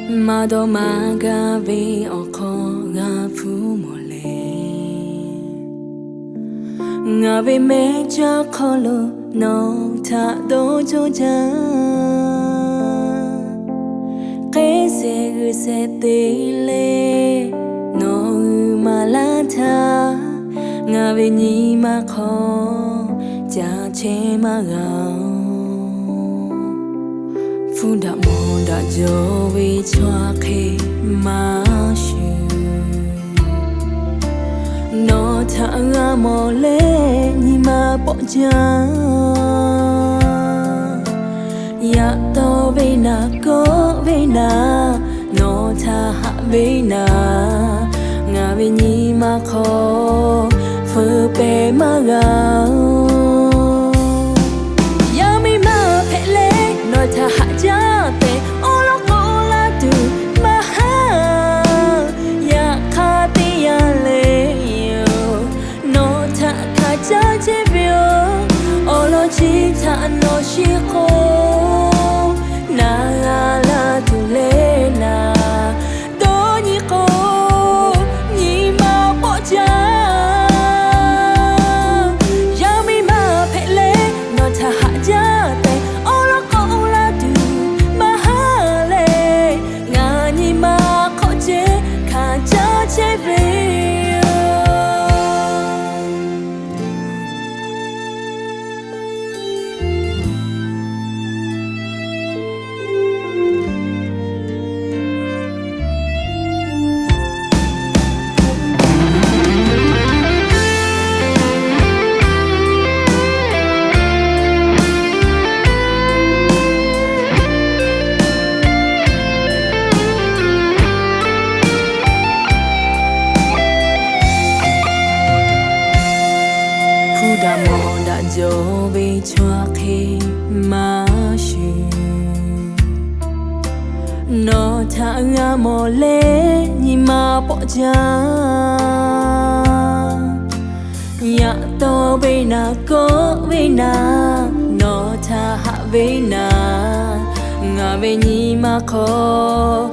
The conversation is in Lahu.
Maˇ dawˇ maˇ gaˇ ve awˬ hk'aw g'a hpuˇ mawˬ le. Ngaˬ ve mehˇ caˇ hk'aw lo nawˬ htaꞈ dawˇ cawˇ jaˇ. Hk'e shehˍ g'uiˬ shehˍ te leh nawˬ hui maˍ laˇ htaˇ, ngaˬ ve nyi ma hk'aw ca chehˇ maˇ g'a-oˬ. Hpu daꞈ mawˬ daꞈ jaw ve chaw hk'e maˇ shuˍ. Nawˬ htaꞈ g'a mawˬ leh nyi ma pawˆ jaˇ. Yaꞈ taw ve naˍ kawˆ ve naˍ, nawˬ htaꞈ haꞈ ve naˍ, ngaˬ ve nyi ma hk'aw feu pehˍ maˇ g'a-oˬ. Yaˇ miˇ maˇ hpehꞈ leh nawˬ htaꞈ haꞈ jaˇ tehꞈ awˉ lawˉ k'awꞈ laˇ tuˬ maˇ haˉ. Yaꞈ hk'aˇ teˇ yanˇ le yoˬ, nawˬ htaꞈ hkanˍ caˉ chehˇ ve yoˬ. Awˬ lawn chi htaꞈ nawˬ shiˍ k'o, naˍ g'a la tuˬ leh naˍ dawˇ nyi k'o, nyi ma pawˆ jaˇ. Yaˇ miˇ maˇ hpehꞈ leh nawˬ htaꞈ haꞈ jaˇ tehꞈ awˉ lawˉ k'awꞈ laˇ tuˬ maˇ haˉ leh, ngaˬ nyi ma hk'awꞈ ceh hkanˍ caˉ chehˇ ve yoˬ. Hpu daꞈ mawˬ daꞈ jaw ve chaw hk'e maˇ shuˍ. Nawˬ htaꞈ g'a mawˬ leh nyi ma pawˆ jaˇ. Yaꞈ taw ve naˍ kawˆ ve naˍ, nawˬ htaꞈ haꞈ ve naˍ, ngaˬ ve nyi ma hk'aw